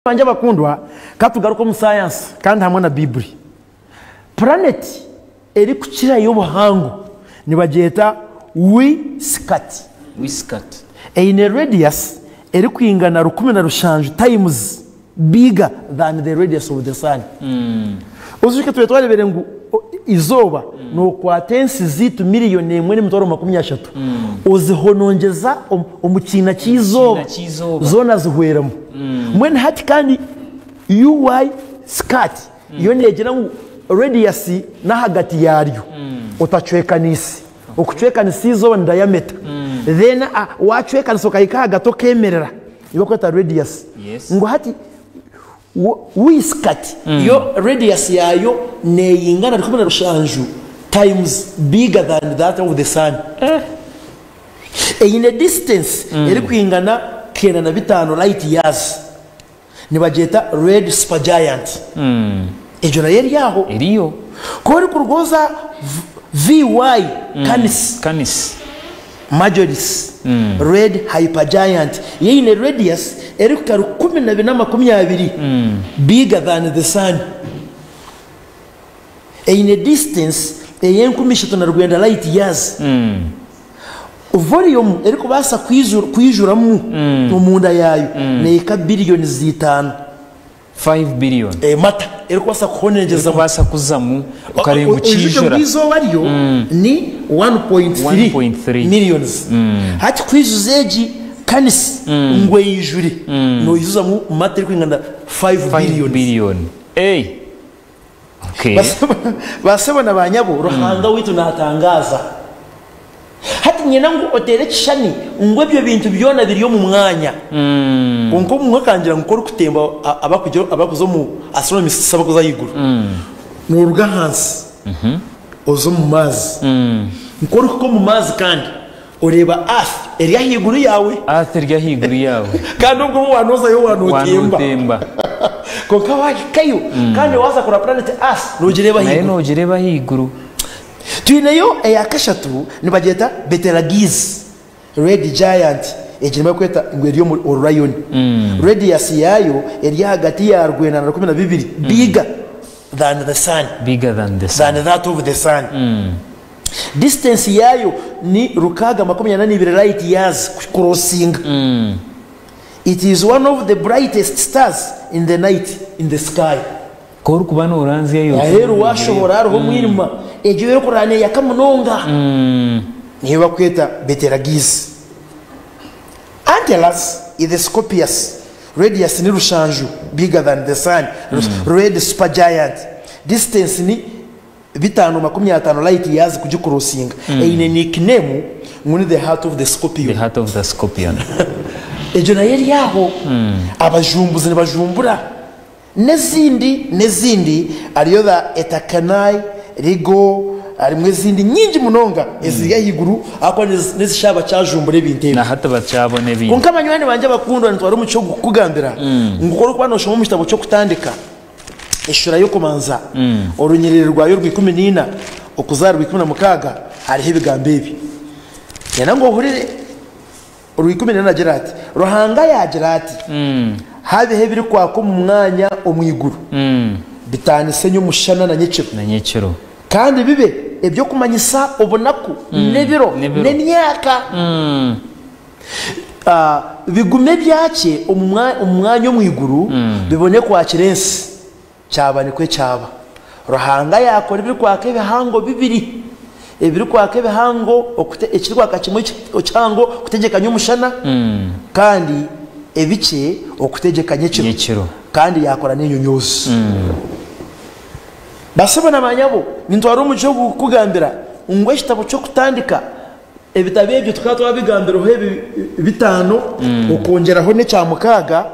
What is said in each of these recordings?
Bangye abakundwa, ka tugaruke omu sayansi kandi hamwe na Baibuli. Puraneti erikukirayo obuhango nibagyeta Wiskat. Wiskat. Eine radius erikwingana 17 times bigger than the radius of the sun. Ozijuke twaba twarebire ngu eizooba nokwata ensi zaitu miriyoni emwe n'emitwaro 30 ozihonongyeza omu kiina ky'eizooba zoona zihweramu. Mbwenu hati kandi UY Scat yo neegira ngu radius n'ahagati yaaryo otacwekaniise. Okucwekanisa eizooba ni diameter. Then waacwekanisa okahika ahagati okeemerera niyo barikweta radius. Ngu hati Wiscat yo radius yaayo neyingana 17 times bigger than that of the sun. Eine distance erikwingana 95 light years. Nibagyeta red supergiant. Egyo nayo eri aho. Eriyo. Ku orikuruga oza VY Canis. Canis. Majoris, Red hypergiant, yo eine radius erikuhika 1420 bigger than the sun. Eine distance ey'enkumi ishatu na rwenda light years. Volume erikubaasa kwijuramu omunda yaayo nehika billions itaano. 5 billion. Emata erikubaasa kuhonengyezamu. Erikubaasa kuzamu okarenga Oijuke ngu okiijura. eizooba ryo ni 1.3 1.3. millions. Hati kwijuza egi kanisa ngu eijure, noijuzamu mata erikwingana 5 5 billions. billion. Hey! Okay. Baasebo na baanyabo, Ruhanga waitu naatangaaza. Hati niinyenda ngu oteere ekishushani ngu ebyo bintu byona biri omu mwanya. Kwonka obumwe akangira ngu ku orikutemba abarikuza omu astronomists abarikuza ahaiguru, nooruga ahansi oza omu maazi. Ku orikuhika omu maazi kandi oreeba earth eri ahaiguru yaawe. Earth eri ahaiguru yaawe. Kandi obwo waaba noozayo waaba nootemba. Waaba nootemba. Kwonka waahikayo kandi waaza kureba planet earth noogireeba Nayo ahaiguru. noogireeba ahaiguru. Twineyo eya kashatu nibagyeta Betelgeuse, Red Giant, egi nibarikweta ngu eri omuri Orion. Radius yaayo eri ahagati ya rwenda na 12, bigger than the sun, Bigger than the sun. than that of the sun. Distance yaayo ni 642 light years kucrossinga. It is one of the brightest stars in the night in the sky. Ku orikuba nooranzyayo Aheeru waashohora hariho omwirima, egyo ei orikureeba neeyaka munonga. Niyo barikweta Betelgeuse. Antares is the Scorpius. Radius ni rushanju, bigger than the sun, red supergiant. Distance ni 550 light years kugikurosinga. Eine nickname ngu ni the heart of the scorpion. The heart of the scorpion. Egyo nayo eri aho. Abajumbuzi nibajumbura. N'ezindi n'ezindi hariyo za Etakanai, Rigo, harimu ezindi nyingi munonga eziri ahaiguru ahakuba n'ezishaaha bakyajumbura ebintu ebi. Na hati bakyabona ebintu. Kwonka banywani bangye abakundwa nitwara omugisha ogu kukugambira ngu ku orikuba nooshoma omu kitabo ky'Okutandika eshuura y'okubanza orunyiriri rwayo orw'ikumi n'ina okuza aha rw'ikumi na mukaaga hariho ebigambo ebi. Niinyenda ngu ohurire. Orw'ikumi n'ina naagira ati, Ruhanga yaagira ati, Habeho ebirikwaka omu mwanya omu iguru, bitaanise nyomushana na nyekiro, kandi bibe eby'okumanyisa obunaku n'ebiro n'emyaka, bigume byakye omu mwanya omu iguru, bibone kwakira ensi. Kyaba nikwo kyaba. Ruhanga yaakora ebirikwaka ebihango bibiri, ebirikwaka ebihango, ekirikwaka kimwe kihango kutegyeka nyomushana, kandi ebikye okutegyeka nyekiro, kandi yaakora n'enyonyoozi. Basebo na banyabo, nintwara omugisha ogu kukugambira ngu ekitabo ky'Okutandika Ebitabo ebyo tukaba twabigambireho ebi bitaano okwongyeraho n'ekya mukaaga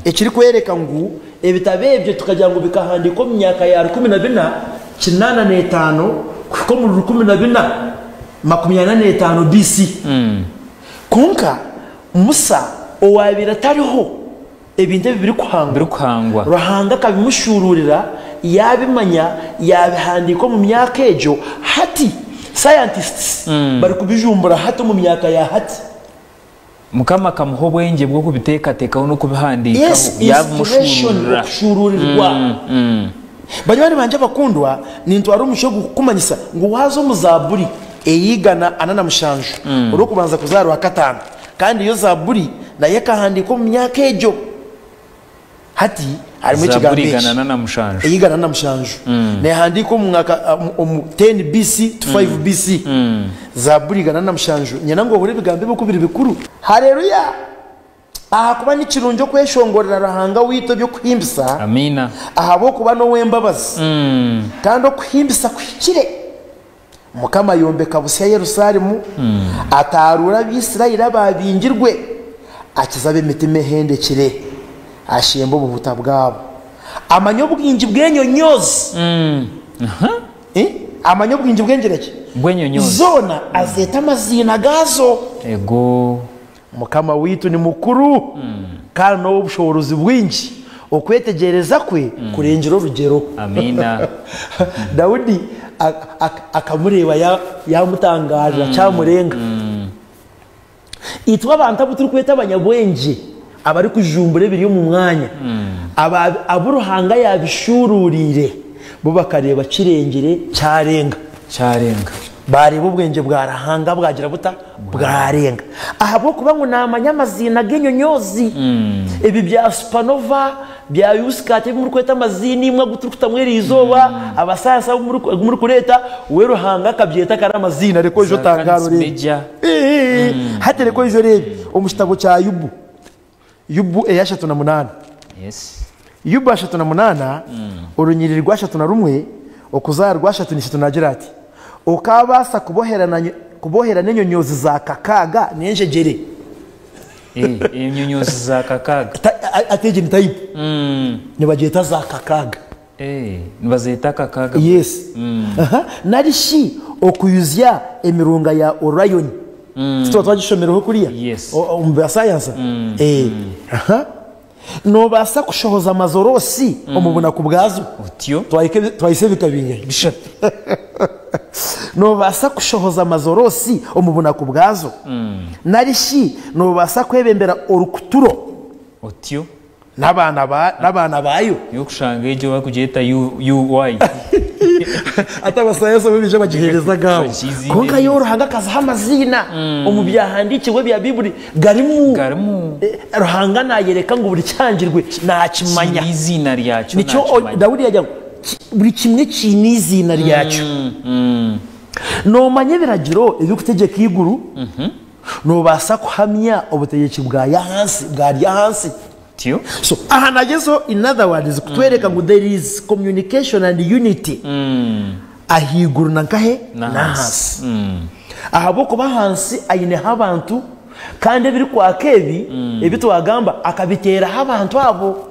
ekirikworeka ngu ebitabo ebyo tukagira ngu bikahandiikwa omu myaka ya 1485 kuhika omuri 1445 BC. Kwonka Musa owaabaire atariho ebintu ebi birikuhangwa, Birikuhangwa. Ruhanga akabimushuuruurira yaabimanya, yaabihandiika omu myaka egyo. Hati scientists barikubijumbura hati omu myaka ya hati. Mukama akamuha obwengye bw'okubiteekateekaho n'okubihandiikaho, Yes, inspiration, yaabimushuuruurira. okushuuruurirwa. Banywani bangye abakundwa, nintwara omugisha ogu kukumanyisa ngu waaza omu Zaaburi ey'eigana 47, orw'okubanza kuza aha Rwakataano, kandi yo Zaaburi nayo ekahandiikwa omu myaka egyo. Hati harimu ekigambo Zaaburi eki. 147. Ey'eigana 47 neehandiikwa omu mwaka omu 10 BC to 5 BC. Zaaburi 147 nyenda ngu ohure ebigambo ebi oku biri bikuru. Haleluya! Ahakuba ni kirungi okweshongorera Ruhanga waitu eby'okuhimbisa, Amiina. ahabw'okuba n'ow'embabazi, kandi okuhimbisa kuhikire. Mukama ayombeka busya Yerusalemu, ataaruura Abaisiraeli abaabingirwe, akiza ab'emitima ehendekire, ashemba obuhuta bwabo. Amanya obwingi bw'enyonyoozi. Amanya obwingi bw'engira ki? Bw'enyonyoozi. Zoona azeeta amaziina gaazo. Ego. Mukama waitu ni mukuru kandi n'ow'obushoboorozi bwingi, okwetegyereza kwe kurengire orugyero. Amiina. Daudi akamureeba yaamutangaarira kyamurenga. Itwe abantu abu turikweta abanyabwengye abarikujumbura ebiri omu mwanya, abu Ruhanga yaabishuuruuriire, bo bakareeba kirengire kyarenga. Kyarenga. Baareeba obwengye bwa Ruhanga bwagira buta? Bwarenga. Ahabw'okuba ngu naamanya amaziina g'enyonyoozi. Ebi bya supanova, bya yusikati ebi murikweta amaziina imwe agu turikutamu eri izooba, abasayansi abu agu murikureeta, we Ruhanga akabyeta kare amaziina. Reka oije Za otangaare Canis oreebe. Major. Hati reka oije oreebe omu kitabo kya Yubu, Yubu ey'ashatu na munaana. Yes. Yubu 38, orunyiriri rwa 31 okuza aha rwa 33 naagira ati, Okaabaasa kubohera n'enyonyoozi za kakaaga n'enjegyere? Eh, enyonyoozi za kakaaga. Ati egi ni type. Nibagyeta za kakaaga. Eh, nibazeeta kakaaga. Yes. Aha. Nari shi okuyuzya emirunga ya Orion. Tituba twagishomireho kuriya? Yes. Omu bya sayansa? Eh. Aha. Noobaasa kushohoza amazorosi omu bunaku bwazo? Otyo. Twahitsya ebika bingahi? Bishatu. Noobaasa kushohoza amazorosi omu bunaku bwazo? Nari shi noobaasa kwebembera orukuturo Otyo. n'abaana baayo? Niyo okushanga egyo barikugyeta UY. Hati abasayansi bo baija bagiheereza agaabo. Bagiha Kwonka yo eiziina. Ruhanga akaziha amaziina omu byahandiikirwe ebya Baibuli. Garimu. Garimu. Ruhanga naayereka ngu buri kihangirwe naakimanya. Kiine eiziina ryakyo Nikyo naakimanya. Daudi yaagira ngu buri kimwe kiine eiziina ryakyo. Noomanya ebiragiro ebirikutegyeka eiguru? Noobaasa kuhamya obutegyeki bwaryo ahansi? Tyo. So aha nagyezaho in other words kutwereka ngu there is communication and unity ahaiguru na nkahe? N'ahansi. Ahabw'okuba ahansi aineho abantu kandi ebirikwaka ebi ebi twagamba akabiteeraho abantu abo.